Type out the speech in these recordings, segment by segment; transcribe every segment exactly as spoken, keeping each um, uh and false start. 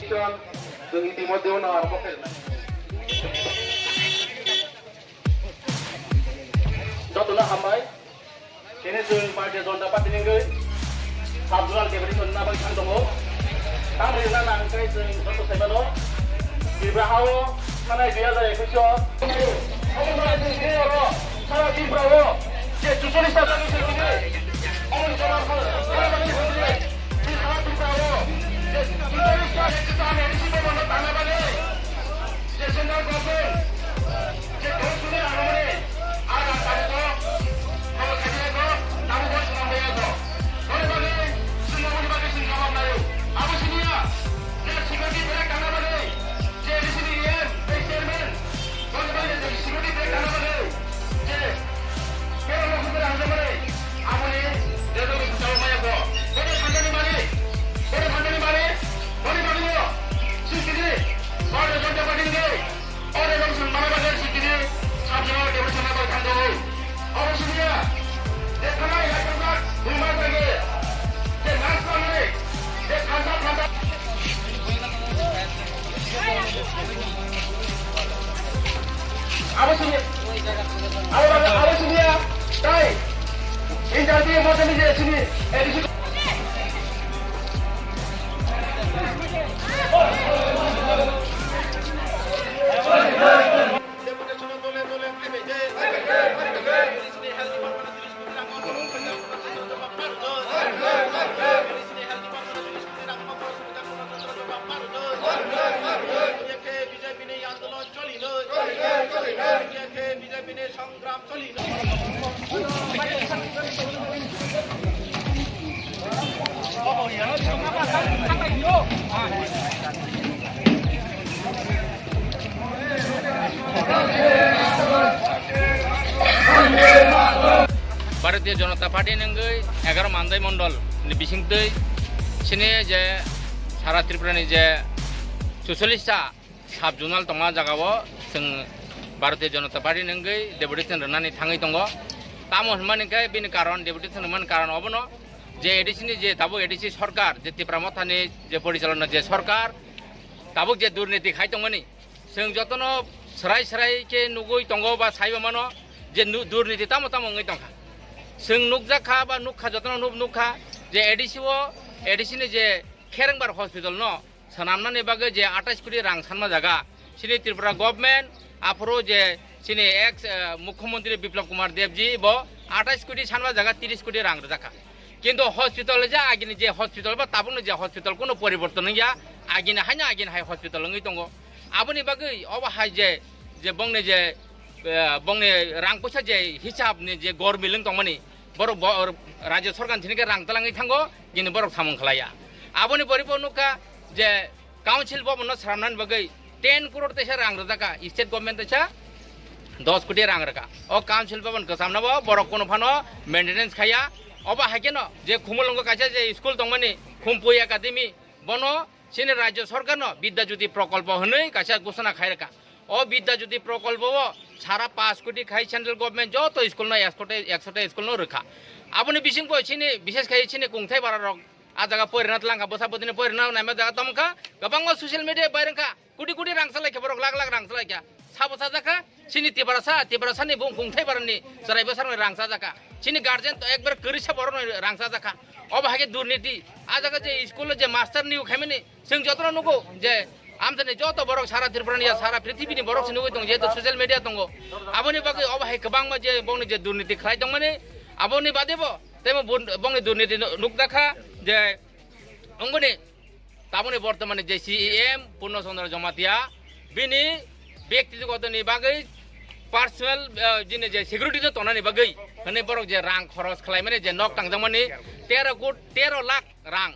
Chwng itimodhye uno arombo khe. Jotono hambai. Tini chwng Bharatiya Janata Party ni wngwi sub zonal deputation na bai thang tongo. Tamni na nang kai chwng joto sai mano. Tripura hao thanai dui hajar ekwis o. Sara Tripura o je chuchollis ta jagwi se tini. Omo ni jora phano, phano bani hwnwi, tini sara Tripura o je chuchollis ta, je chuchollis ta, je central government, je dol suri rang mani, ar rang tani to, habo khaidi ko, tabuk bo swnam bai ko. Boni bagwi, chwng aboni bagwi chwng jawab naio. Abo siniya, je security bag tangna bagwi, je A D C ni E M tei chairman, boni bagwi je security bag tangna bagwi, je, borok no hwnwi hamjakmani, aboni, je dogwi jawab maya ko. Boni thanjani mani, boni thanjani mani, boni bagwi o, chwng tini, Bharatiya Janata Party ni, Ore rok chwng mana bagwi si tini sabjano devotion na bai thang tongo. Obo siniya, je thanai hai thangkha, buma thangkhe, je nas manwi, je thansa thansa. Abo siniya, abo, abo siniya, tai, interview mo tani je sini, eh, Bharatiya Janata Party ni wngwi egaroh Mandai Mondol ni bisingtwi chini je sara Tripura ni je chuchollis ta sub zonal tongma jagao chwng Bharatiya Janata Party ni wngwi deputation rwnani thangwi tongo. Tamo hwnmani khe bini karon, deputation rwmani karon obono je A D C ni je tabuk A D C sorkar, je Tipra Mothani je porichalona je sorkar, tabuk je durniti khai tongmani, chwng jotono swrai swrai khe nugwi tongo ba saiba mano je nu-, durniti tamo tamo wngwi tongkha. Chwng nukjakha ba nukha, jotono nuk-, nukha je A D C o, A D C ni je Kherengbar hospital no swnamnani bagwi je atais koti rang sanma jaga, chini Tripura government, aphuru je chini ex, eh, Mukhyamantri Biplab Kumar Debji bo atais koti sanma jaga tiris koti rang rwjakha. Kintu hospital je agini je hospital ba tabukni je hospital kuno poriborton wngya, agini haino agini hai hospital wngwi tongo. Aboni bagwi obo hai je, je bongni je, eh, bongni rang puisa je hisab ni je gor milwng tongmani, borok bo, rajya sorkar ni thani khe rang twlangwi thango, gini borok samung khlaiya. Aboni poribo nukha je council bhavan no swnamnani bagwi ten crore teisa rang rwjakha state government teisa dos koti rang rwkha. O council bhavan kwchamno bo borok kuno phano maintenance khaiya. Obo hai kheno je Khumulwngo kaisa je school tongmani Khumpui Academy, bono chini rajya sorkar no Bidya Jyoti Prokolpo hwnwi kaisa ghosona khai rwkha. O Bidya Jyoti Prokolpo o sara paanch koti khai central government joto school no ekshota, ekshota school no rwkha. Aboni bisingbo chini, bishesh khai chini kungthai bara rok a jaga poirina tlangkha, bwsa bwtwini poirina naima jaga tongkha, kwbangma social media bai rwkha, koti koti rang salaikha borok, lakh lakh rang salaikha. Sabo sajakha, chini Tiprasa, Tiprasa ni bung kungthai bara ni chwrai bwsarok ni rang sajakha. Chini guardian to ekbar kwrwi sa borok no rang sajakha. Obo hai khe durniti. A jaga je school o je master niyo khaimani, chwng jotono nugo je amchani joto borok sara Tripura ni ya sara prithibi ni borok se nugwi tongo, jehetu social media tongo. Aboni bagwi obo hai kwbangma je bongni je durniti khlai tongmani, aboni bade bo tei bo bun-, bongni durniti nu-, nukjakha je wngmani taboni bortomani je C E M Purno Chandra Jamatia bini byaktigotoni bagwi personal, eh, jini je security no tongnani bagwi hwnwi borok je rang khoros khlaimani je nok tangjakmani tero koti, tero lakh rang,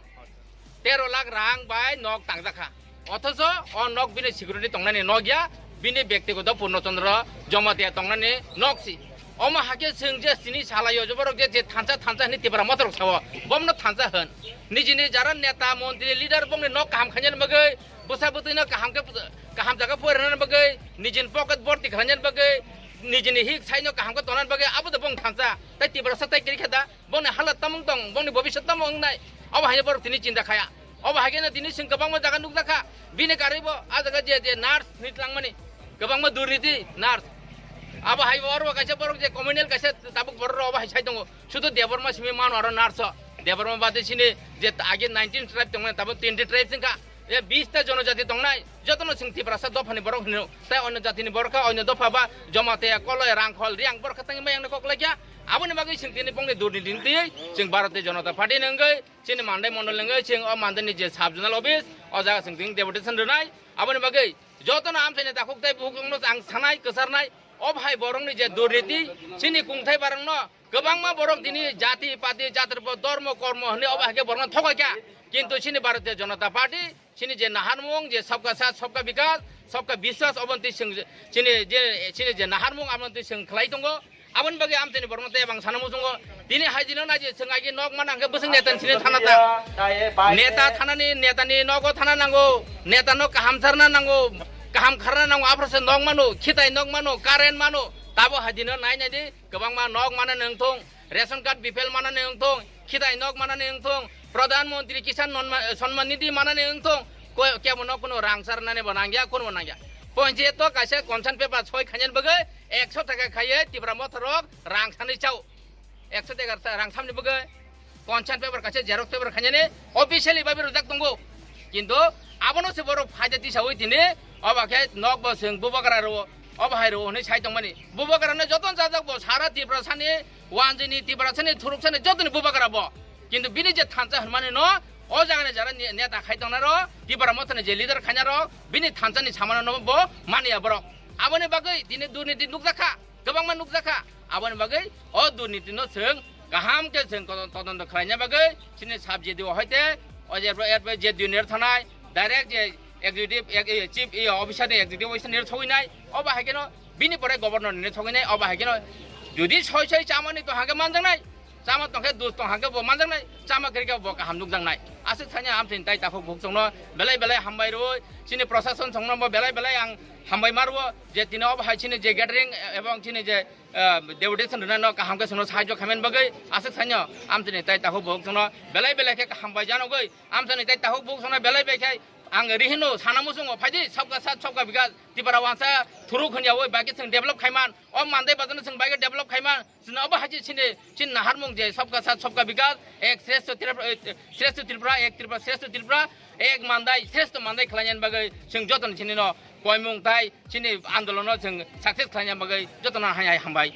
tero lakh rang bai nok tangjakha. Othocho o nok bini security tongnani nok ya, bini byaktigoto Purno Chandra Jamatia tongnani nok si. Omo hakhe chwng je chini salai o je borok je, je thansa, thansa hwnwi Tipra Motha rok sao, bomno thansa hwn. Nijini jara neta, montri, leader bongni nok kaham khainani bagwi, bwsa bwtwino kaham khe, kaham jaga porinani bagwi, nijini pocket borti khlainani bagwi, nijini hik saino kaham khe tongnani bagwi, abo da bong thansa. Tai Tiprasa tai kiri khe da, bongni halat tamo wng tong, bongni bobiswt tamo wngnai, abo haino borok tini chinta khaya. Obo hai kheno tini chwng kwbangma jaga nukjakha. Bini karwibo a jaga je, je nurse ni twlangmani kwbangma durniti nurse. Abo hai bo oro kaisa borok je communal kaisa tabuk borok rok obo hai sai tongo. Sudu Debbarma simi mano aro nurse o. Debbarma bade chini je age nineteen tribe tongmani tabuk twenty tribe wngkha. E bish ta jonojati tongnai. Jotono chwng Tiprasa dophani borok hino. Tai onyo jatini borok kha onyo dopha ba Jamatia, Koloi, Rangkhol, Riang borok kha tangwi mayang kok laikya. Aboni bagwi chwng tini bongni durniti twi chwng Bharatiya Janata Party ni wngwi chini mandai mondol wngwi chwng o mandai ni je sub zonal office o jaga chwng tini deputation rwnai. Aboni bagwi jotono amchaini takhuk tei bukhukno ang sanai kwcharnai, o bahai borokni je durniti, chini kungthai barokno kwbangma borok tini jati pati, jatirbo, dormo, kormo hwnwi o bahai khe borokno thokaikha. Kintu chini Bharatiya Janata Party, chini je naharmung, je sabka saath, sabka bikas, sabka biswas, oboni twi chwng chini je, chini je naharmung, aboni twi chwng khlai tongo. Aboni bagwi amchaini borokno tei bang sana muchungo. Tini hai dino nai je chwng agi nok mana hwnkhe bwswk neta ni sini thana ta. Neta thanani, netani nogo thana nango. Neta no kaham sarna nango. Kaham kharna nango. Aphro se nok mano, khitai nok mano, current mano. Tabo hai dino nai nai di kwbangma nok mana nang thung. Ration card B P L mana nang thung. Khitai nok mana nang thung. Pradhan Mantri Kisan Nonma-, Samman Nidhi mana nang thung. Ko-, kebo no kuno rang sarnani bo nangya, kuno bo nangya. Panchayat to kaisa consent paper soi khainani bagwi ekso taka khaiwi Tipra Motha rok rang sanwi chao. Ekso taka sa-, rang samni bagwi consent paper kaisa xerox paper khainani officially bai rwjak tongo. Kintu abono se borok phaida tisawi tini oba khe nok bo chwng bubagra rwo, obo hai rwo hwnwi sai tongmani. Bubagra no joto jajak bo sara Tiprasani, wanjini, Tiprasani, thuruksani jotoni bubagra bo. Kintu bini je thansa hwnmani no o jagani jara ne-, neta khai tongnai rok, Tipra Mothani je leader khainai rok, bini thansa ni samano no bo mania borok. Aboni bagwi tini durniti nukjakha, kwbangma nukjakha. Aboni bagwi o durniti no chwng kaham khe chwng todon-, todonto khlaina bagwi chini sub J D O hoite o je, je J D O ni thanai direct je executive, ex-, e, chief, e, officer ni executive officer ni thogwi nai, obo hai kheno bini pore governor ni thogwi nai, obo hai kheno jodi soi soi chamani to hangke manjaknai, chama tongkhe dus tong hangke bo manjaknai, chama kwrwikhe bo kaham nukjaknai. Aswk thani amtwini tai takhuk bukhuk chwngno belai belai hambai rwui, chini prosason chwngno bo belai belai ang hambai ma rwo, je tini obo hai chini je gathering, e, ebong chini je, e, deputation rwnano kaham khe chwngno sahajyo khaimani bagwi aswk thani amtwini tai takhuk bukhuk chwngno belai belai khe hambai janogwi amtwini tai takhuk bukhuk chwngno belai belai khe ang rihino sana muchungo phaidi sabka saath sabka bikas Tipra wansa thuruk hwnyaui bagwi chwng develop khaiman, o mandai bazarno chwng bagwi develop khaiman, Chwng abo hai chini, chini naharmung je sabka saath sabka bikas, ek shreshtha Tripura, eh, shreshtha Tripura, ek Tripura, shreshtha Tripura, ek mandai, shreshtha mandai khlainani bagwi chwng jotono chini no koimung tai chini andolono chwng success khlainani bagwi jotono hai hai hambai.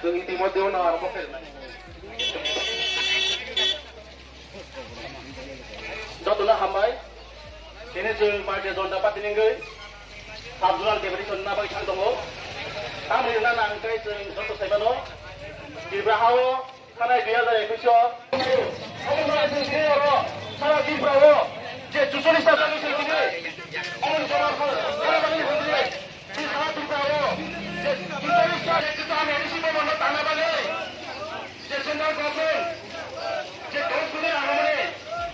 Chwng itimodhye uno arombo khe rwnai. Jotono hambai. Tini chwng Bharatiya Janata Party ni wngwi sub zonal deputation na bai thang tongo. Tamoni na nang khe chwng joto sai mano. Tripura hao Thanai dui hajar ekush o, omo no aising tini oro, sara Tripura o, je chuchollis ta jagwi se tini, omo ni jawab ko, sara bagwi hamjai, tini sara Tripura o, je chuchollis ta, je chuchollis ta, je chuchollis ta, je central government, je dos koti rang mani,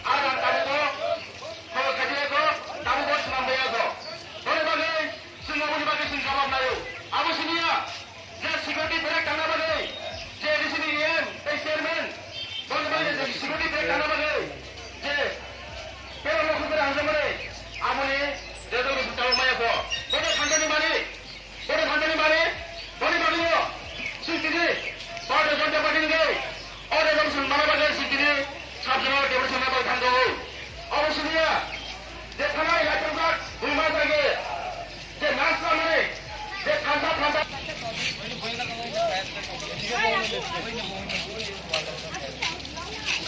a rang kami ko, Khobor khaijak o, tabuk bo swnam bai o. Boni bagwi chwng aboni bagwi chwng jawab naio. Abo siniya, je security break tangna bagwi, je A D C ni E M tei chairman, boni bagwi je security break tangna bagwi, je pera mokol pera hamjakmani, aboni je dogni chwng jawab maya kho. Bono thansa ni mani, bono thansa ni mani, boni bagwi o.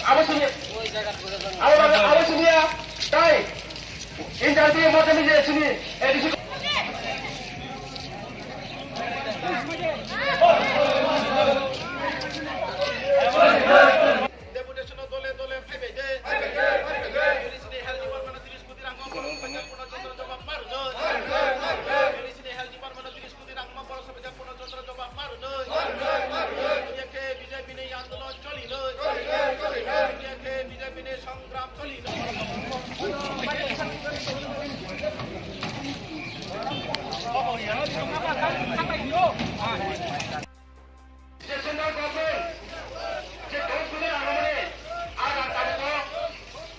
Abo sini, abo, abo sini ya, tai. Interview mo tadi je sini, edisi. Deputation dole dole phaibai de. Police ni health department no tris koti rang no borok sabaijak Purno Chandra jawab ma rwnoi. Police ni health department no tris koti rang no borok sabaijak Purno Chandra jawab ma rwnoi. Dunia khe B J P ni andolon choli noi. Dunia khe B J P ni songram choli noi. Je central government je dos koti rang mani, ah, rang tabuk o,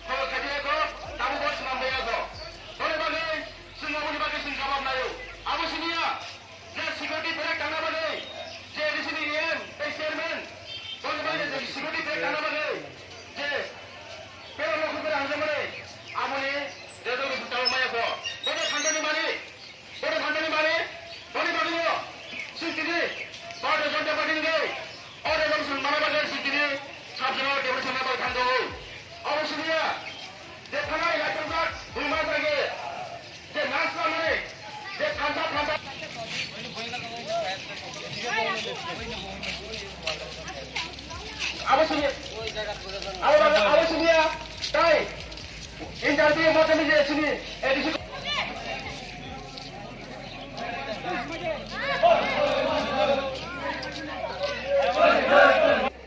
khobor khajiya ko, tabuk o swnam baiya ko. Boni bagwi chwng aboni bagwi chwng jawab naio. Abo siniya, je security break tangna bagwi, je A D C ni E M tei chairman, boni bagwi je security break tangna bagwi, je pera mokol pera hamjak mani, aboni resolution tabuk maya ko. Bono thanjani mani, Bono thanjani mani, boni bagwino chwng tini Bharatiya Janata Party ni o resolution mana bagwi chwng tini sub zonal deputation ni bagwi thangjago. Abo siniya je thanai laithajak buma jagi je nas lamani je thansa thansa. Abo sini, abo, abo siniya tai. Interview mo tadi je sini, eh, di sini.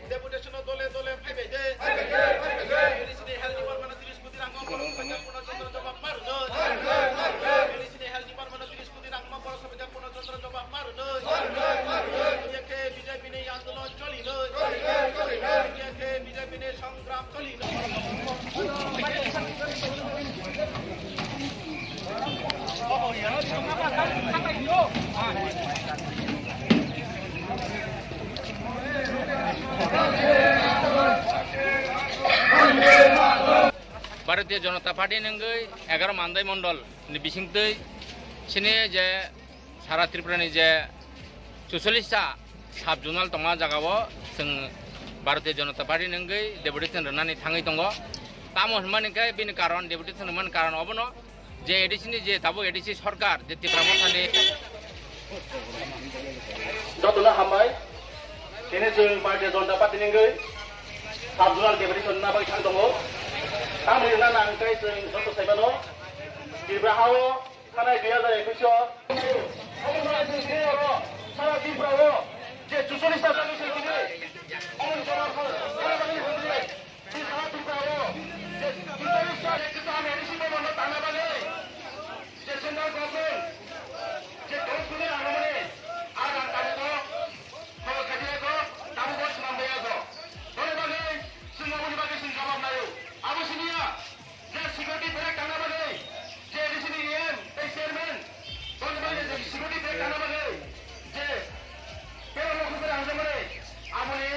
Deputation dole dole phaibai de. Phaibai de, phaibai de. Police ni health department no tris koti rang no borok sabaijak Purno Chandra jawab ma rwnoi. Police ni health department no tris koti rang no borok sabaijak Purno Chandra jawab ma rwnoi. Dunia khe B J P ni andolon choli noi. Dunia khe B J P ni songram choli noi. Bharatiya Janata Party ni wngwi egaroh mandai mondol ni bisingtwi chini je sara Tripura ni je chuchollish ta sub zonal tongma jaga o chwng Bharatiya Janata Party ni wngwi deputation rwnani thangwi tongo. Tamo hwnmani khe bini karon, deputation rwmani karon obono je A D C ni je tabuk A D C sorkar je Tipra Motha ni. Jotono hambai. Chini chwng Bharatiya Janata Party ni wngwi sub zonal deputation rwna bagwi thang tongo. Tamo hwnna nang khe chwng joto sai mano Tripura ha o Thanai dui hajar ekush o, sara Tripura o je chuchollish ta jagwi se tini, omoni jora pho, sara bagwi hwnwi, je sara Tripura o je chuchollish ta je kaham A D C bhaban no tangna bagwi, je central government je dos koti rang mani, ah rang tabuk o, khobor khajiya ko, tabuk o swnam baiya ko. Boni bagwi chwng aboni bagwi chwng jawab naio. Abo siniya. Je security break tangna bagwi, je A D C ni E M tei chairman, boni bagwi je security break tangna bagwi, je pera mokol pera hamjak mani, aboni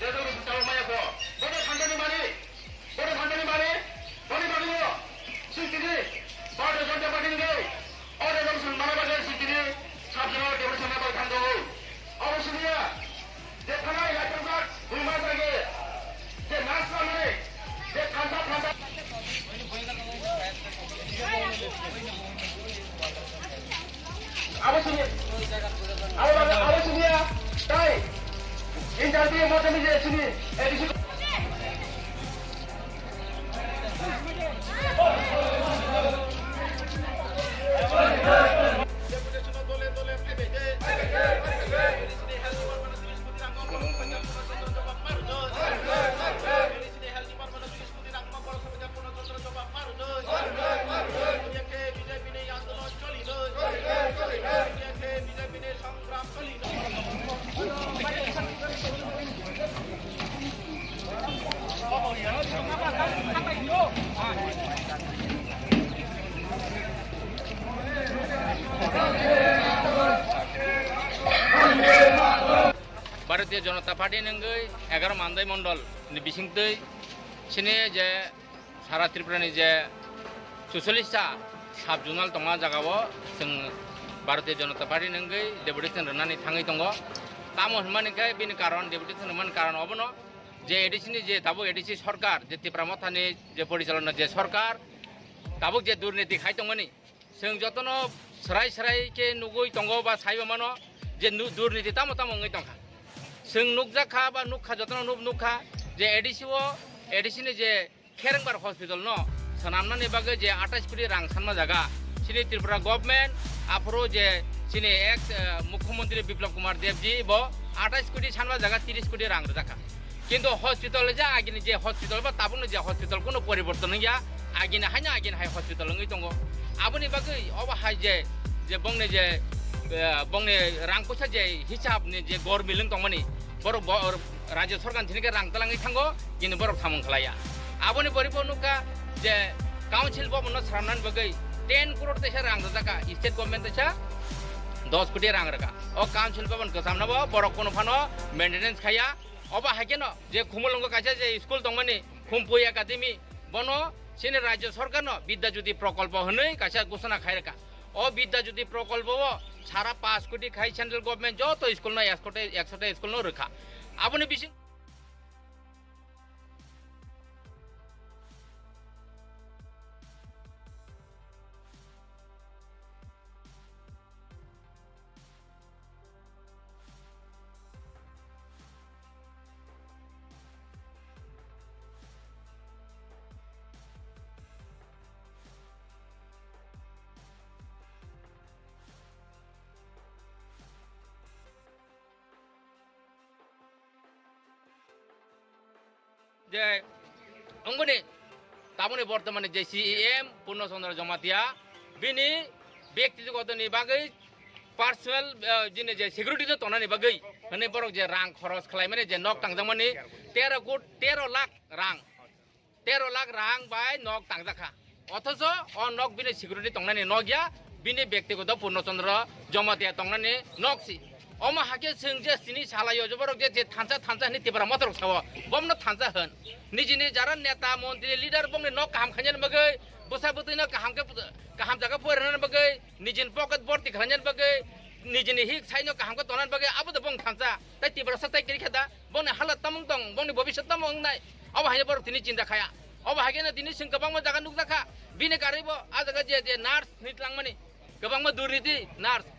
resolution tabuk maya ko. Bono thanjani mani, bono thanjani mani, boni bagwino chwng tini Bharatiya Janata Party ni o resolution mana bagwi chwng tini sub zonal deputation ni bagwi thang tongo. Abo siniya. Je thanai laithajak buma jagi, je nas lamani, je thansa thansa. Abo sini, abo, abo siniya, tai. Interview mo tadi je sini, eh, di sini. Bharatiya Janata Party ni wngwi egaroh mandai mondol ni bisingtwi chini je sara Tripura ni je chuchollish ta sub zonal tongma jaga o chwng Bharatiya Janata Party ni wngwi deputation rwnani thangwi tongo. Tamo hwnmani khe bini karon, deputation hwnmani karon obono je A D C ni je tabuk A D C sorkar, je Tipra Mothani je porichalona je sorkar, tabuk je durniti khai tongmani, chwng jotono srai srai khe nugui tongo ba saiba mano je nu-, durniti tamo tamo wngwi tongkha. Chwng nukjak kha ba nukha, jotono nuk-, nukha je A D C o, A D C ni je Kherengbar hospital no swnamnani bagwi je atais koti rang sanma jaga, chini Tripura government, aphuru je chini ex, eh, mukhyamantri Biplab Kumar Deb ji bo atais koti sanma jaga tiris koti rang rwjakha. Kintu hospital je agini je hospital ba tabukni je hospital kuno poriborton wngya, agini haino agini hai hospital wngwi tongo. Aboni bagwi obo hai je, je bongni je, eh, bongni rang puisa je hisab ni je gor milwng tongmani, borok bo-, Rajya sorkar thini khe rang twlangwi thango, kintu borok samung khlaiya. Aboni pore bo nukha je council bhavan no swnamnani bagwi ten crore teisa rang rwjakha, state government teisa dos koti rang rwkha. O council bhavan kwchamno bo borok kunu phano maintenance khaiya. Obo hai kheno je Khumulwngo kaisa je school tongmani Khumpui Academy, bono chini Rajya sorkar no Bidya Jyoti Prokolpo hwnwi kaisa ghosona khai rwkha. O Bidya Jyoti Prokolpo o sara paanch koti khai central government joto school no ekshota, ekshota school no rwkha. Aboni bising Je wngmani tabukni bortomani je C E M Purno Chandra Jamatia bini byaktigotoni bagwi personal, eh, jini je security no tongnani bagwi hwnwi borok je rang khoros khlaimani je nok tangjakmani tero koti tero lakh rang, tero lakh rang bai nok tangjakha. Othocho o nok bini security tongnani nok ya, bini byaktigoto Purno Chandra Jamatia tongnani nok si. Omo hakhe chwng je chini salai o je borok je, je thansa thansa hwnwi Tipra Motha rok sao, bomno thansa hwn. Nijini jara neta, montri, leader bongni nok kaham khainani bagwi, bwsa bwtwino kaham khe, kaham jaga porinani bagwi, nijini pocket borti khlainani bagwi, nijini hik saino kaham khe tongnani bagwi, abo de bong thansa. Tai Tiprasa tai kiri khe da, bongni halat tamo wng tong, bongni bobiswt tamo wngnai, obo haino borok tini chinta khaya. Obo hai kheno tini chwng kwbangma jaga nukjakha, bini karwi bo a jaga je, je nurse ni twlangmani, kwbangma durniti nurse.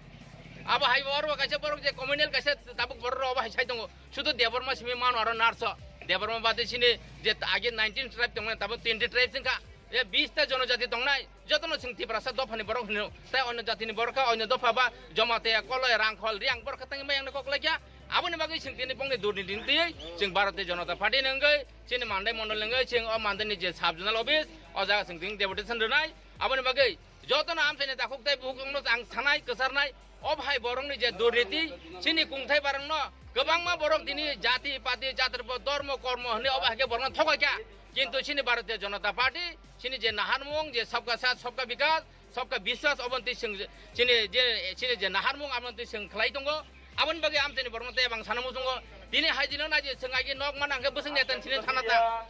Abo hai bo oro kaisa borok je communal kaisa tabuk borok rok obo hai sai tongo. Sudu Debbarma simi mano aro nurse o. Debbarma bade sini je age nineteen tribe tongmani, tabuk twenty tribe wngkha. E bish ta jonojati tongnai. Jotono chwng Tiprasa dophani borok hino. Tai onyo jatini borok kha onyo dopha ba Jamatia, Koloi, Rangkhol, Riang borok kha tangwi mayang kok laikya. Aboni bagwi chwng tini bongni durniti wngtwi chwng Bharatiya Janata Party ni wngwi chini Mandai mondol ni wngwi chwng o Mandai ni je sub zonal office o jaga chwng tini deputation rwnai. Aboni bagwi jotono amchaini takhuk tei bukhuk wngno ang sanai kwcharnai. O bahai borokni je durniti, chini kungthai barokno kwbangma borok tini jati pati, jatirbo, dormo, kormo hwnwi o bahai khe borokno thogoikha. Kintu chini Bharatiya Janata Party, chini je naharmung, je sabka saath, sabka bikas, sabka biswas, obono twi chwng, chini je, chini je naharmung, abono twi chwng khlai tongo. Aboni bagwi amchaini borokno tei bang sana muchungo. Tini hai dino nai je chwng agi nok mana hwnkhe bwswk neta ni sini thana ta.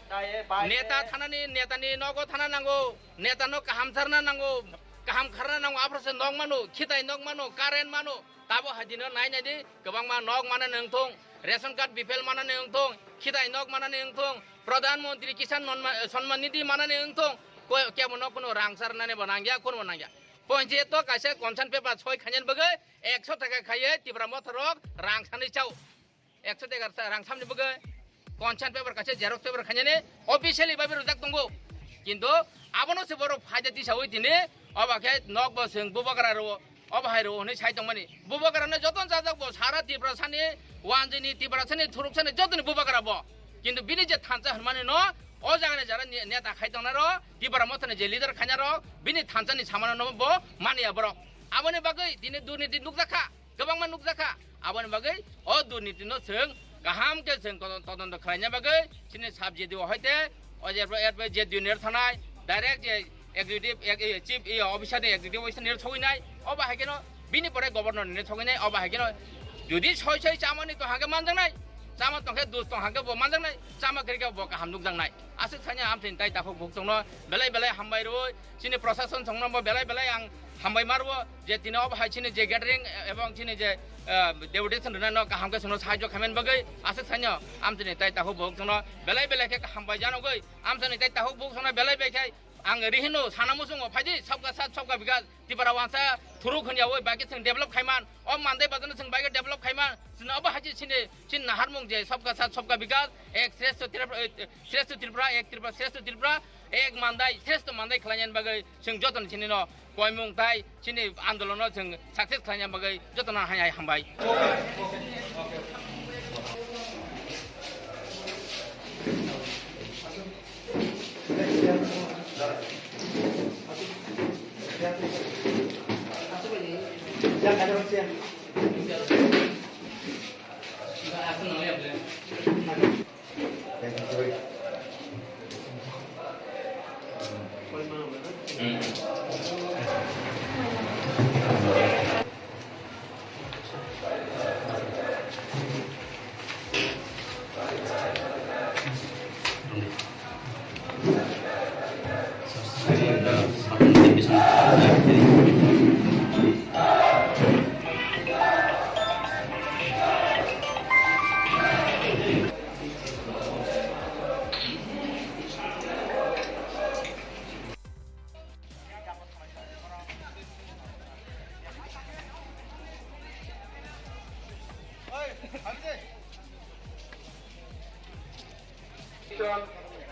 Neta thanani, netani nogo thana nango. Neta no kaham sarna nango, kaham kharna nango, aphuru se nok mano, khitai nok mano, current mano. Tabo hai dino nai nai di, kwbangma nok manani wngthung, ration card B P L manani wngthung, khitai nok manani wngthung, Pradhan Mantri Kisan Manma-, Samman Nidhi manani wngthung, ko-, kebo no kuno rang sarnani bo nangya, kuno bo nangya. Panchayat to kaisa consent paper soi khainani bagwi ekso taka khaiwi Tipra Motha rok rang sanwi chao. Ekso taka rang samni bagwi consent paper kaisa xerox paper khainani officially bai rwjak tongo. Kintu abono se borok phaida tisawi tini oba khe nok bo chwng bubagra rwo, obo hai rwo hwnwi sai tongmani. Bubagra no joto jajak bo sara Tiprasani, wanjini Tiprasani, thuruksani jotoni bubagra bo. Kintu bini je thansa hwnmani no o jagani jara ni-, neta khai tongnai ro, Tipra Mothani je leader khainai ro, bini thansani samano no bo maniya borok. Aboni bagwi tini durniti nukjakha. Kwbangma nukjakha. Aboni bagwi o durniti no chwng kaham khe chwng todon-, todonto khlaina bagwi chini sub J D O hoite o je erpore, erpore J D O ni thanai direct je executive, ex-, eh, chief, eh, officer ni executive officer ni thogwi nai. Obo hai kheno bini pore governor ni thogwi nai. Obo hai kheno jodi soi soi chamani to hake manjaknai, chama tongkhe dus tong hake bo manjaknai, chama khe bo kaham nukjaknai. Aswk sanya amtwini tai takhuk bukchukno belai belai hambai rwui, chini prosason songno bo belai belai ang hambai marwo je tini obo hai chini je gathering, eh, ebong chini je, eh, deputation rwnai no kaham khe chwngno sahajyo khaimani bagwi aswk saino amtini tai takhuk bukhuk chwngno belai belai khe hambai janogwi amtini tai takhuk bukhuk chwngno belai belai khe ang rihino sana muchungo phaidi sabka sath sabka bikas Tipra wansa thuruk hwnyawi bagwi chwng develop khaiman o mandai bazano chwng bagwi develop khaiman chwngno obo hai chini chini naharmung je sabka sath sabka bikas ek shreshtha Tripura, eh, shreshtha Tripura ek Tripura shreshtha Tripura ek mandai shreshtha mandai khlainani bagwi chwng jotoni chini no koimung tai chini andolono chwng success khlaina bagwi jotono hai hai hambai.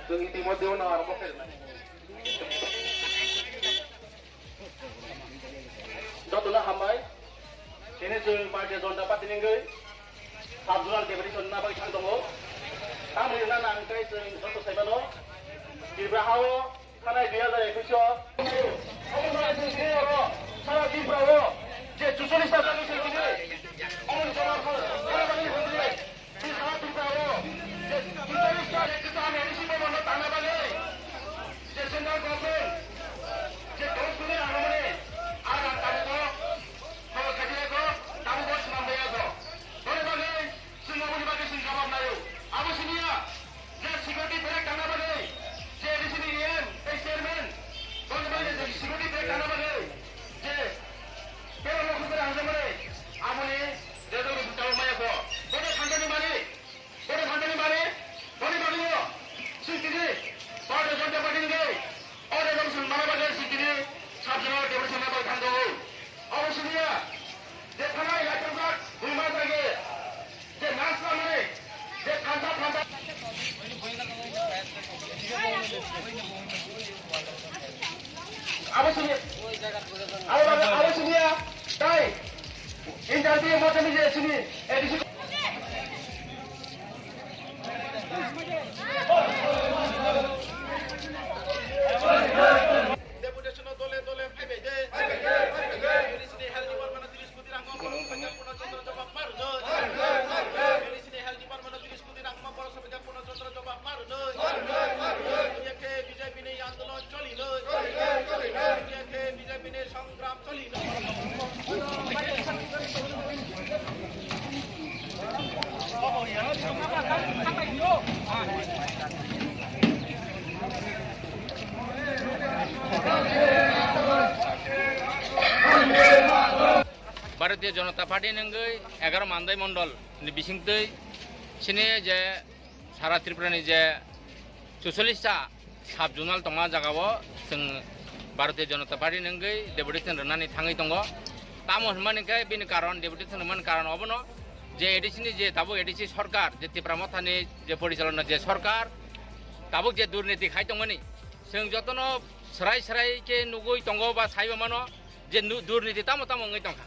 Chwng itimodhye no arombo khaijak. Jotono hambai. Chini chwng Bharatiya Janata Party ni wngwi sub-zonal deputation na bagwi thang tongo. Tamoni wngna nang khe chwng joto sai mano. Tripura hao thanai dui hajar ekush o. Omo hai chwng oro sara Tripura o je chuchollis ta jagwi se kini. Omo ni jawab ko, omo ni hwnwi. Sara Tripura o je chuchollis ta je kwcham A D C bo bono tangna bagwi je central government je dos koti rang romani, a rang tabuk o, tabuk khaijak o, tabuk o swnam bai o. Boni bagwi chwng aboni bagwi chwng jawab naio. Abo siniya je security break tangna bagwi je A D C ni E M tei chairman, boni bagwi je security break tangna bagwi je Pero no khukura hwnjakmani aboni resolution tabuk maya kho. Bono thanjani mani, bono thanjani mani, boni bagwino chwng tini Bharatiya Janata Party ni o resolution mana bagwi chwng tini sub-zonal deputation na bagwi thang tongo. Obo siniya je thanai laithokjak buma jagwi je nas lamani je thanta thanta. Abo sini, abo, abo sini ya, tai. Interview mo tani je sini, A D C. Deputation dole dole phaibai de. Sini health department Koti rang no borok sophaikha Purno Chandra jawab ma rwnoi. Bini sini health department no tris koti rang no borok sophaikha Purno Chandra jawab ma rwnoi. Bini khe B J P ni andolon choli noi. Bini khe B J P ni songram choli noi. Bharatiya Janata Party ni wngwi egaroh Mandai Mondol ni bisingtwi chini je sara Tripura ni je chuchollis ta sub zonal tongma jaga o chwng Bharatiya Janata Party ni wngwi deputation rwnani thangwi tongo. Tamo hwnmani khe bini karon, deputation rwmani karon obono je A D C ni je tabuk A D C sorkar, je Tipra Motha ni je porichalona je sorkar, tabuk je durniti khai tongmani, chwng jotono swrai swrai khe nugwi tongo ba saiba mano. Je nu-, durniti tamo tamo wngwi tongkha.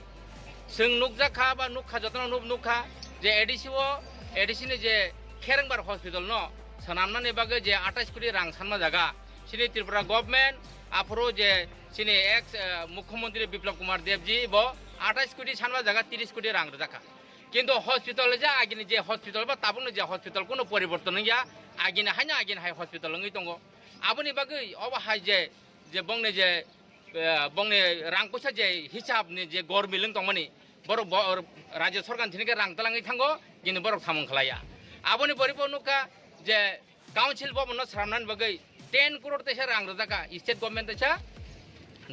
Chwng nukjak kha ba nukha, jotono nuk-, nukha je A D C o, A D C ni je Kherengbar hospital no swnamnani bagwi je atais koti rang sanma jaga, chini Tripura government, aphuru je chini ex, eh, Mukhyamantri Biplab Kumar Deb ji bo atais koti sanma jaga tris koti rang rwjak kha. Kintu hospital je agini je hospital ba tabukni je hospital kuno poriborton wngya, agini haino agini hai hospital wngwi tongo. Aboni bagwi obo hai je, je bongni je eh, bongni rang puisa je hisab ni je gor milwng tongmani, borok bo-, rajya sorkar ni thani khe rang twlangwi thango, kini borok samung khlaiya. Aboni pore bo nukha je council bhavan no swnamnani bagwi ten crore teisa rang rwjak kha state government teisa,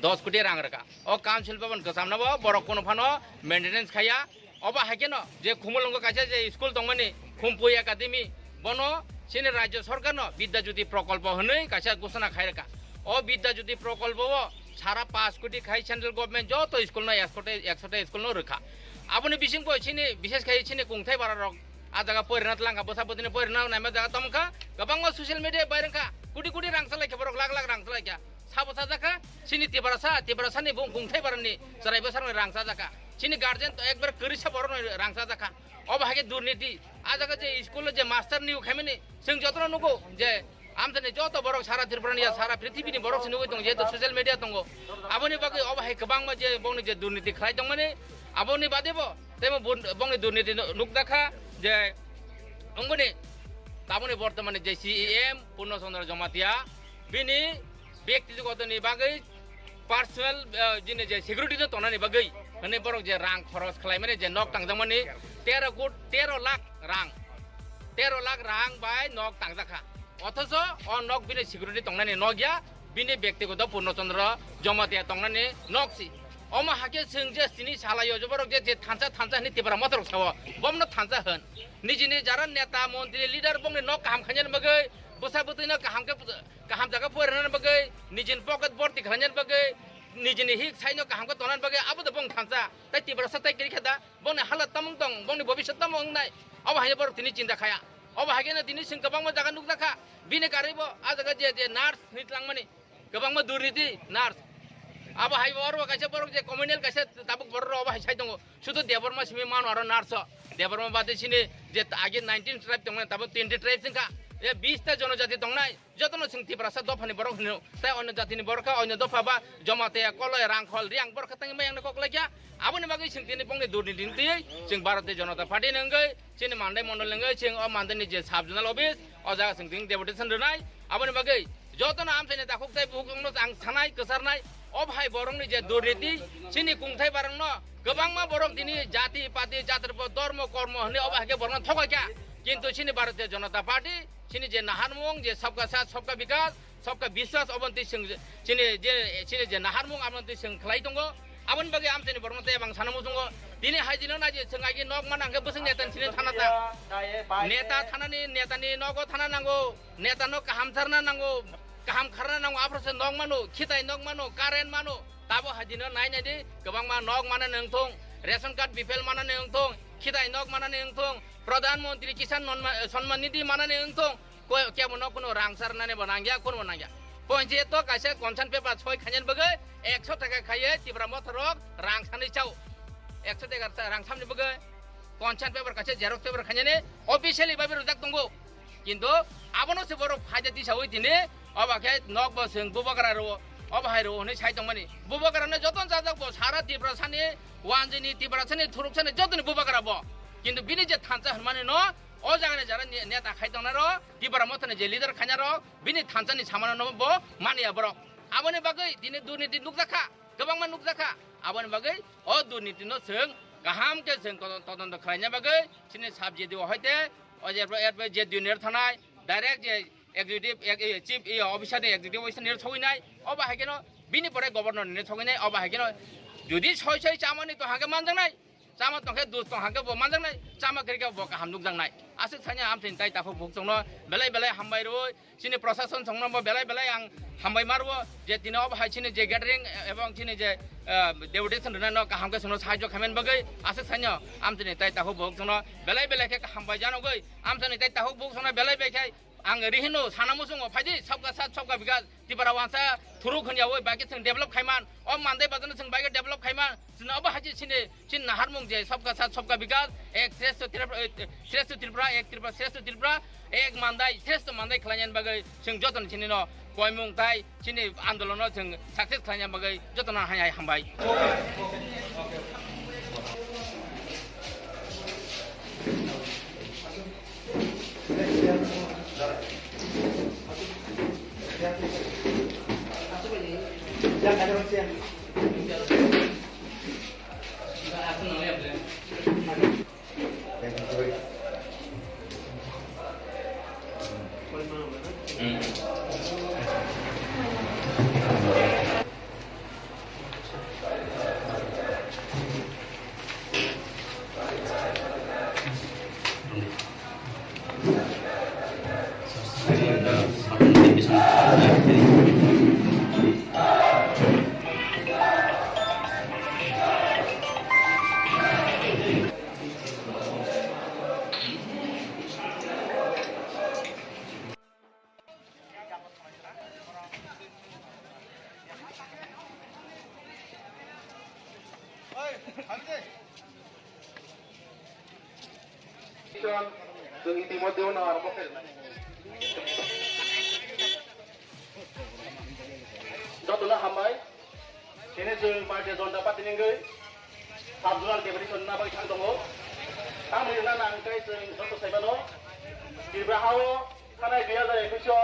dos koti rang rwkha. O council bhaban kwchamno bo borok kunu phano maintenance khaiya. Obo hai kheno je Khumulwngo kaisa je school tongmani Khumpui Academy, bono chini rajya sarkarno Bidya Jyoti Prokolpo hwnwi kaisa ghosona khai rwkha. O Bidya Jyoti Prokolpo o sara pash koti khai central government joto school no ekshota, ekshota school no rwkha. Aboni bisingbo chini, bishesh khai chini kungthai bara rok a jaga poirina tlangkha, bwsa bwtwini poirina naima jaga tongkha, kwbangma social media bai rwkha, koti koti rang salaikha borok, lakh lakh rang salaikha. Sabo sajakha, chini Tiprasa, Tiprasani bung kungthai barani chwrai bwsarokni rang chajakha. Chini guardian to ekbar kwrwisa borokno rang chajakha. Obo hai khe durniti. A jaga je school-o je master niyogo khaimani, chwng jotono nugo je amchani joto borok sara Tripurani ya sara prithibini borok se nugwi tongo, jehetu social media tongo. Aboni bagwi obo hai kwbangma je bongni je durniti khlai tongmani, aboni badebo temo bun-, bongni durniti nu-, nukjakha je wngmani taboni bortomani je C E M Purno Chandra Jamatia bini Byaktigotoni bagwi, personal, eh, jini je security no tongnani bagwi, hwnwi borok je rang khoros khlaimani je nok tangjakmani tero kot, tero lakh rang, tero lakh rang bai nok tangjakha. Othocho o nok bini security tongnani nok ya, bini byaktigoto Purno Chandra Jamatia tongnani nok si. Omo hakhe chwng je chini salai o je borok je, je thansa, thansa hwnwi Tipra Motha rok sao, bomno thansa hwn. Nijini jara neta, montri, leader bongni nok kaham khainani bagwi, bwsa bwtwino kaham khe kaham jaga porinani bagwi, nijini pocket borti khlainani bagwi, nijini hik saino kaham khe tongnani bagwi, abo da bong thansa. Tai Tiprasa tai kiri khe da, bongni halat tamo wng tong, bongni bobiswt tamo wngnai, obo haino borok tini chinta khaya. Obo haino tini chwng kwbangma jaga nukjakha, bini karwibo a jaga je, je nurse ni tlangmani, kwbangma durniti nurse. Abo hai oro kaisa borok je communal kaisa tabuk borok rok obo hai sai tongo. Sudu Debbarma simi mano aro nurse o. Debbarma bade sini je age nineteen tribe tongmani, tabuk twenty tribe wngkha. E bish ta jonojati tongnai. Jotono chwng Tiprasa dophani borok hino. Tai onno jatini borok kha, onno dopha ba Jamatia, Koloi, Rangkhol, Riang borok kha tangwi mayangno kok laikha. Aboni bagwi chwng tini bongni durniti twi chwng Bharatiya Janata Party ni wngwi chini Mandai mondol ni wngwi chwng o Mandai ni je sub zonal office, o jaga chwng tini deputation rwnai. Aboni bagwi jotono amchaini takhuk tai bukhukno ang sanai, kwcharnai, o bhai borokni je durniti, chini kungthai barokno kwbangma borok tini jati pati, jatri po, dormo kormo hwnwi o bahai khe borokno thokaikha. Kintu chini Bharatiya Janata Party, chini je naharmung, je sabka saath, sabka bikas, sabka biswas, oboni twi chwng chini je, chini je naharmung, aboni twi chwng khlai tongo. Aboni bagwi amchaini borokno tei abang sana muchungo. Tini hai dino nai je chwng agi nok mana hwnkhe bwswk neta ni sini thana ta. Neta thanani, netani nogo thana nango. Neta no kaham tharna nango, kaham kharna nango, aphro se nok mano, khitai nok mano, current mano. Tabo hai dino nai nai di, kwbangma nok manani wngthung, ration card B P L manani wngthung, khitai nok manani wngthung, Pradhan Mantri Kisan Nonma-, Samman Nidhi manani wngthung, ko-, kebo no kuno rang sarnani bo nangya, kuno bo nangya. Panchayat to kaisa consent paper soi khainani bagwi ekso taka khaiye Tipra Motha rok rang sani chao. Ekso taka rang samni bagwi consent paper kaisa xerox paper khainani officially babi rwjak tongo. Kintu abono se borok phaida tisawi tini obo khe nok bo chwng bubagra rwo, obo hai rwo hwnwi sai tongmani. Bubagra no joto jajak bo sara Tiprasani, wanjini Tiprasani, thuruksani jotoni bubagra bo. Kintu bini je thansa hwnmani no o jagani jara ne-, neta khai tongnai rok, Tipra Mothani je leader khaina rok, bini thansani samano no bo maniya borok. Aboni bagwi tini durniti nukjakha, kwbangma nukjakha. Aboni bagwi o durniti no chwng kaham khe chwng todon-, todonto khlaina bagwi chini sub J D O hoite o je erpore, erpore J D O ni thanai direct je executive, ex-, eh, chief, eh, officer ni executive officer ni thogwi nai, obo hai kheno bini pore governor ni thogwi nai, obo hai kheno jodi soi soi chamani to hake manjaknai, chama tongkhe dus tong hake bo manjaknai, chama kwrwikhe bo kaham nukjaknai. Aswk sanya amtwini tai takhuk bukhuk chwngno belai belai hambai rwui, chini prosason chwngno bo belai belai ang hambai ma rwo je tini obo hai chini je gathering, eh, ebong chini je, eh, deputation rwna no kaham khe chwngno sahajyo khaimani bagwi aswk sanya amtwini tai takhuk bukhuk chwngno belai belai khe hambai janogwi amtwini tai takhuk bukhuk chwngno belai belai khe ang rihino sana muchungo phaidi sabka saath sabka bikas Tipra wansa thuruk hwnyaui bai khe chwng develop khaiman, o Mandai bazarno chwng bai khe develop khaiman, chwngno obo hai chini, chini naharmung je sabka saath sabka bikas, ek shreshtha Tripura, eh, shreshtha Tripura, ek Tripura, shreshtha Tripura, ek Mandai, shreshtha Mandai khlainani bagwi chwng jotoni chini no koimung tai chini andolono chwng success khlaina bagwi jotono hai hai hambai. Chwng itimodhye no arombo khairwnai. Jotono hambai. Chini chwng Bharatiya Janata Party ni wngwi sub zonal deputation na bai thang tongo. Tamni na nang kai chwng joto saimano. Tripura hao thanai dui hajar ekush o